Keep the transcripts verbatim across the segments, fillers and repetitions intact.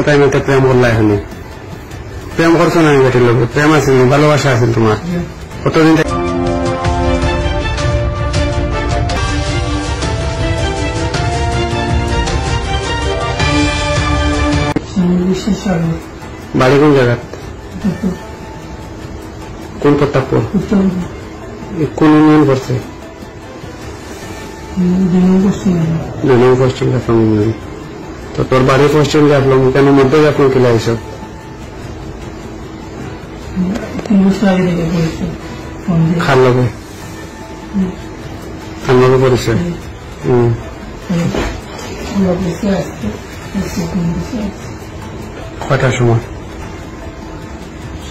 তাই মতে প্রেম করলা এখনই? প্রেম করছো না আমি বেটির লগে? প্রেম আছিল না, ভালোবাসা আছিল তোমার? কতদিন থাকি? বাড়ি কোন জায়গা? কোন প্রতাপপুর? কোন ইউনিয়ন পড়ছে? দুই নম্বর পশ্চিম জাফলং ইউনিয়ন। তো তোর বাড়ি পশ্চিম জাফলং, কেন মধ্য জাফলং কিলা আইছো? তিন বছর আগে থেকে পরিচয়। কার লগে? কার লগে পরিচয়? হুম। কয়টার সময়?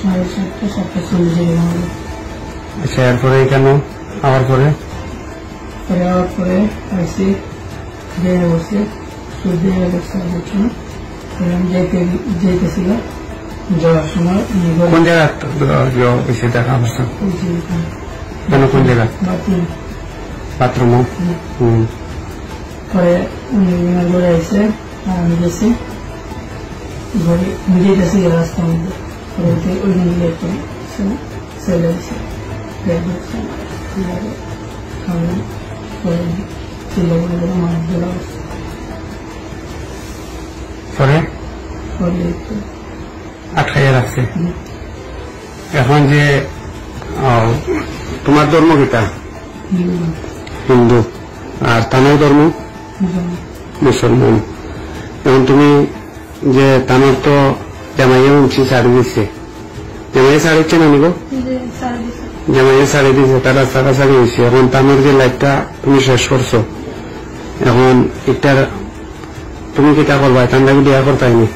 সাড়ে সাতটা, সাতটা চল্লিশ এর মধ্যে। আচ্ছা, এরপরে কেন আবার পরে? পরে আবার পরে আইসি, দেখা করছে, শুধু দেখা করছে, বুঝছো না? পরে আমি যাইতে, যাইতেছিলাম, যাওয়ার সময় উনি বললেন, কোন জায়গা? দেখা করছে। ওই যে এখানে। কেন, কোন জায়গা? বাথরুম। বাথরুমও? হুম। হুম। পরে উনি ওনার ঘরে আইসে, আর আমি গেছি। ঘরে নিজে গেছি রাস্তার মধ্যে। পরে ওই, ওই জন্য একটা ছেলে, ছেলে আইসে। ব্যাগ ধরছে। আমি পরে চিল্লা বলে বলে মার ধরা হচ্ছে। পরে? পরে একটু আটকাইয়া রাখছে। হুম। এখন যে, আহ, তোমার ধর্ম কিতা? হিন্দু। হিন্দু। আর তানোর ধর্ম? মুসলমান। মুসলমান। এখন তুমি যে তানোর তো জামাইয়ে হুনছি ছাড়ি দিছে। জামাইয়ে ছাড়ি দিছে না নিব? জি, ছাড়ি দিছে। জামাইয়ে ছাড়ি দিছে, তারা ছাড়াছাড়ি হইছে। এখন তানোর যে লাইফটা তুমি শেষ করছো, এখন একটা তুমি কিতা করবায়? তান লাগি বিয়া করতায় নি?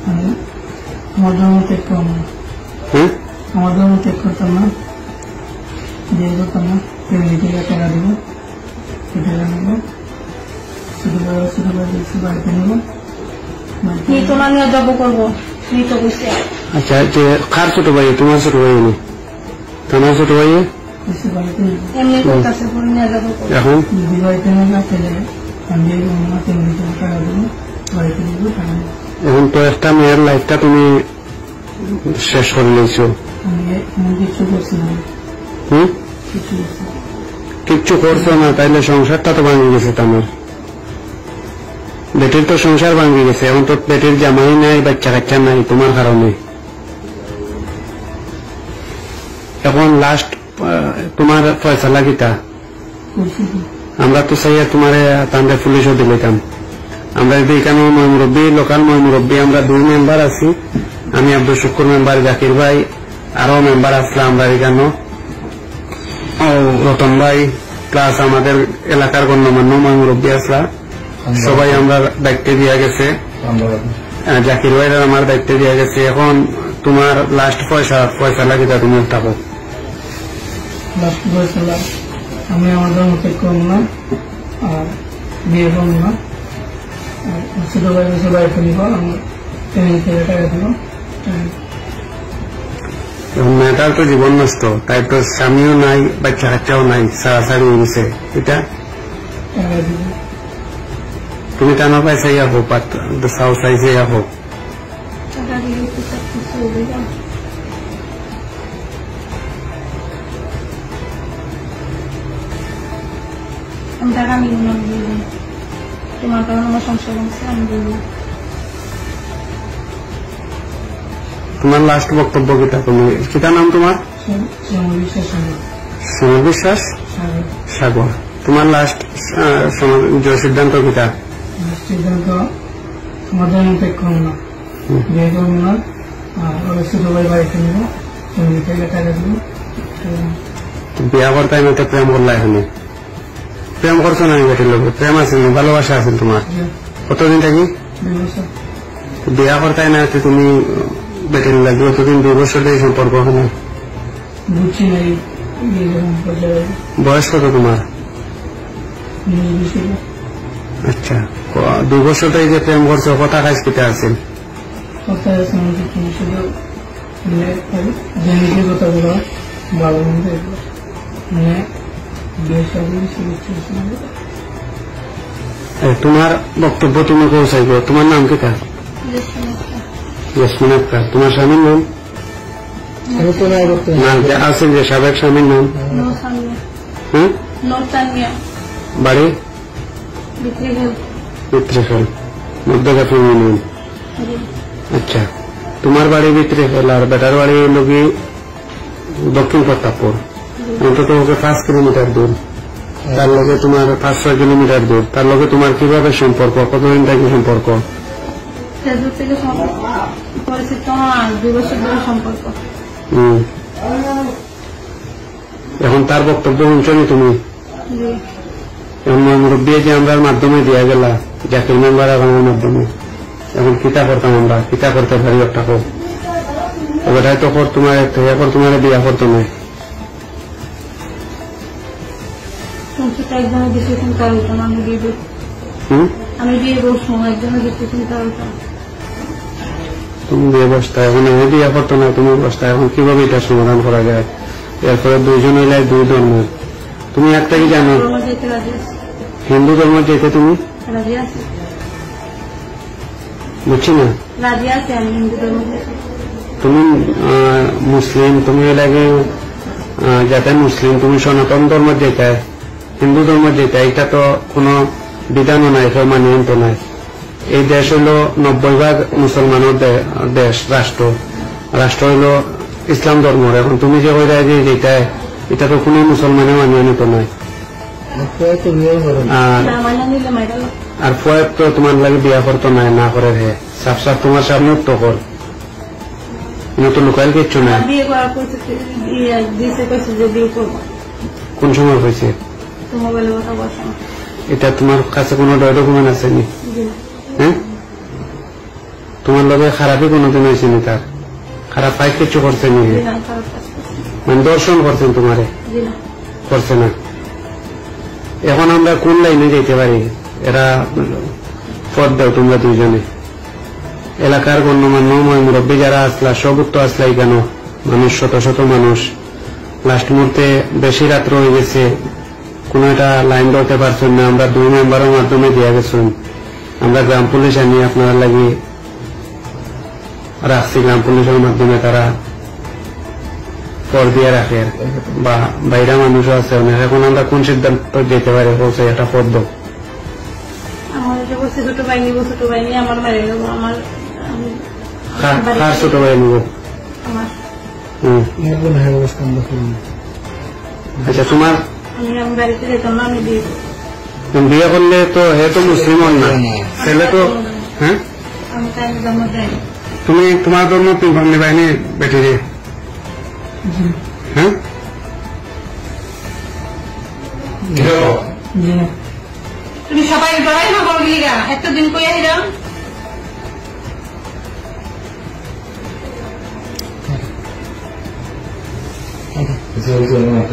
আমি আমার ধর্ম ত্যাগ করতাম না। হুম? আমার ধর্ম ত্যাগ করতাম না। বিয়ে করতাম না। ফ্যামিলি থেকে টাকা দিব। এই টাকা নেব। ছোট ভাই, ছোট ভাই বলছে বাড়িতে নেব। বাড়িতে নিত না, নিয়ে জব করবো। নিত কইছে। আচ্ছা, যে কার ছোট ভাই? তোমার ছোট ভাই নি? তোমার ছোট ভাই? এমনি করতেছে, পরে নিয়ে যাবো। এখন? যদি বাড়িতে না গেলে আমি এই অন্য ফ্যামিলি থেকে টাকা দেবো, বাড়িতে দেবো, টাকা দেবো। এখন তো একটা মেয়ের লাইফটা তুমি শেষ করে নিয়েছো। আমি, আমি কিচ্ছু করছি না। হুম? কিচ্ছু করছি না। কিচ্ছু করছো না, তাইলে সংসারটা তো ভাঙি গেছে তোমার। বেটির তো সংসার ভাঙি গেছে, এখন তো বেটির জামাই নাই, বাচ্চা কাচ্চা নাই তোমার কারণে। এখন লাস্ট, আহ, তোমার ফয়সালা কিতা? আমরা তো চাইয়া তোমারে তানরে পুলিশও দিলাইতাম। আমরা যদি এখানে ময়-মুরব্বি, লোকাল ময়-মুরব্বি, আমরা দুই মেম্বার আছি, আমি আব্দুল শুকুর মেম্বার, জাকির ভাই, আরো মেম্বার আসলা আমরা এখানে, ও রতন ভাই, প্লাস আমাদের এলাকার গণ্যমান্য ময়-মুরব্বি আসলা। সবাই আমরা দায়িত্বে দিয়া গেছে। আহ, জাকির ভাইরা আমার দায়িত্বে দিয়া গেছে। এখন তোমার লাস্ট পয়সা, পয়সা লাগে তা তুমি উঠাবো। লাস্ট পয়সা লাগ-, আমি আমার ধর্ম ত্যাগ করবো না, আর বিয়ে করবো না। আর ছোট ভাই বলছে বাড়িতে নিবো, আমার ফ্যামিলি থেকে টাকা দিবো। এখন মেয়েটার তো জীবন নষ্ট, তাই তো স্বামীও নাই, বাচ্চা কাচ্চাও নাই, ছাড়াছাড়ি হয়ে গেছে। এটা তুমি টানা পাইছা ইয়া হোক, আর সাহস চাইছে ইয়া হোক। আমি টাকা নিব না, আমি বলবো। তোমার কারণে আমার সংসার ভাঙছে, আমি বলবো। তোমার লাস্ট বক্তব্য কিতা? তুমি কিতা নাম তোমার? শ্যামল বিশ্বাস সাগর। শ্যামল বিশ্বাস সাগর। সাগর। তোমার লাস্ট, আহ, সম-, যে সিদ্ধান্ত কিতা? লাস্ট সিদ্ধান্ত, তোমাদের আমি ত্যাগ করবো না। হুম। বিয়ে করবো না। আর ওই ছোট ভাই বাড়িতে নিবো, তুমি মিঠাই টাকা দিবো। বিয়া করতে আমি তো প্রেম করলা এখানে। প্রেম করছো না আমি বেটির লগে? প্রেম আছে না? ভালোবাসা আছে তোমার? জি। কতদিন থাকি? দুই বছর। বিয়া করতে না তো তুমি বেটির লগে অতদিন দুই বছর ধরে সম্পর্ক ওখানে? বুঝছি না, এই, এই রকম পর্যায়ে। বয়স কত তোমার? উনিশ বিশ হলো। আচ্ছা, ক-, দুই বছর ধরে যে প্রেম করছো, কথা কাজ কিতা আছে? কথা আছে, আমি তো তুমি শুধু মানে, জেনেছি কথাগুলো, ভালো মন্দ এগুলো। মানে, বিয়ে শাদী শুরু করছি না। এ, তোমার বক্তব্য তুমি কও চাইবো। তোমার নাম কিতা? জেসমিন আক্তার। জেসমিন আক্তার। তোমার স্বামীর নাম? আমি তো নাই বক্তব্য। না, যে আছে যে সাবেক স্বামীর নাম? নূর তানিয়া। হ্যাঁ? নূর তানিয়া। বাড়ি? ভিতরে খাল। ভিতরে খাল। মধ্যঘাট ইউনিয়ন। জি। আচ্ছা, তোমার বাড়ি ভিতরে খাল আর বেটার বাড়ি অইলো কি দক্ষিণ প্রতাপপুর। জি। অন্তত ওকে পাঁচ কিলোমিটার দূর। তার লগে তোমার পাঁচ ছয় কিলোমিটার দূর। তার লগে তোমার কিভাবে সম্পর্ক? কতদিন থাকি সম্পর্ক? Facebook থেকে সম্পর্ক, পরিচিত, আর দুই বছর ধরে সম্পর্ক। হুম। এখন তার বক্তব্য হুনছো নি তুমি? জি। এখন ময় মুরব্বী যে আমরার মাধ্যমে দিয়া গেলা, জাকির মেম্বার আর আমার মাধ্যমে, এখন কিতা করতাম আমরা, কিতা করতে পারি একটা কও। ও বেটায় তো কর তোমার, হে কর তোমার বিয়া করতো নায়। তুমি তো একজনের decision তার হইতো না, আমি বিয়ে দেব। হুম? আমি বিয়ে বসবো, একজনের decision তার হইতো না। তুমি বিয়ে বসতা, এখন আমি বিয়ে করতো না, তুমি বসতা, এখন কিভাবে এটা সমাধান করা যায়? এরপরে দুইজন হইলে দুই ধর্ম। তুমি একটা কি জানো? ধর্ম যেতে রাজি আছি। হিন্দু ধর্ম যেতে তুমি? রাজি আছি। বুঝছি না। রাজি আছি আমি হিন্দু ধর্ম যেতে। তুমি, আহ, মুসলিম, তুমি এর আগে, আহ, যাতে মুসলিম, তুমি সনাতন ধর্ম যেতে, হিন্দু ধর্ম যেতে, এটা তো কোনো বিধানও নাই, কেউ মানিয়ে নিতো নাই। এই দেশ হইলো নব্বই ভাগ মুসলমানের দে-, দেশ, রাষ্ট্র, রাষ্ট্র হইলো ইসলাম ধর্মর। এখন তুমি যে কইরা যে যেটা, এটা তো কোনো মুসলমানে মানিয়ে নিতো নাই। আর ফুয়া তো বিয়ে করে না। আর, না, মানে নিলে মাইরা লো। আর ফুয়া তো তোমার লাগে বিয়া করতো না, না করে রে। সাফ সাফ তোমার সামনে তো কর। তুমি তো লুকাইল কিচ্ছু না। বিয়ে করার পর তো বিয়ে দিছে, কইছে যে বিয়ে করবো। কোন সময় কইছে? তো মোবাইলে কথা বলছে। এটা তোমার কাছে কোনো ডকুমেন্ট আছে নি? জি না। হ্যাঁ? তোমার লগে খারাপি কোনোদিন হয়েছে নি তার? খারাপ কাজ কিছু করছে নি? জি না, খারাপ কাজ করছে না। মানে ধর্ষণ করছেন তোমারে? জি না। করছে না। এখন আমরা কোন লাইনে যাইতে পারি? এরা পথ দাও তোমরা দুইজনে। এলাকার গণ্যমান্য ময় মুরব্বী যারা আসলা, সব তো আসলা এখানো, মানুষ, শত শত মানুষ। লাস্ট মুহূর্তে বেশি রাত্র হয়ে গেছে, কোনো একটা লাইন ধরতে পারছেন না, আমরা দুই মেম্বারের মাধ্যমে দিয়া গেছেন। আমরা গ্রাম পুলিশ আনি আপনারা লাগি রাখছি, গ্রাম পুলিশের মাধ্যমে তারা পথ দিয়া রাখে, বা বাইরা মানুষও আছে অনেক। এখন আমরা কোন সিদ্ধান্ত যেতে পারি, বলছে একটা পথ দাও। আমার এটা বলছে ছোট ভাই নিব, ছোট ভাই নিয়ে আমার বাইরে যাবো, আমার, আমি কার, বাড়িতে কার ছোট ভাই নিব? আমার। হুম। আমার বোন হয়ে অবস্থা আমরা করি না। আচ্ছা, তোমার আমি, আমি বাড়িতে যেতাম না, আমি বিয়ে করবো। তুমি বিয়ে করলে তো হে তো মুসলিম হন না, ছেলে তো, হ্যাঁ? আমি তাই জন্ম দেয়। তুমি তোমার ধর্ম তুমি ভাবনি বাহিনী বেটি রে? হ্যাঁ? তুমি সবাই ডরাই না বলবি গা, এতদিন কই আইলাম। আচ্ছা, ওই যে আমার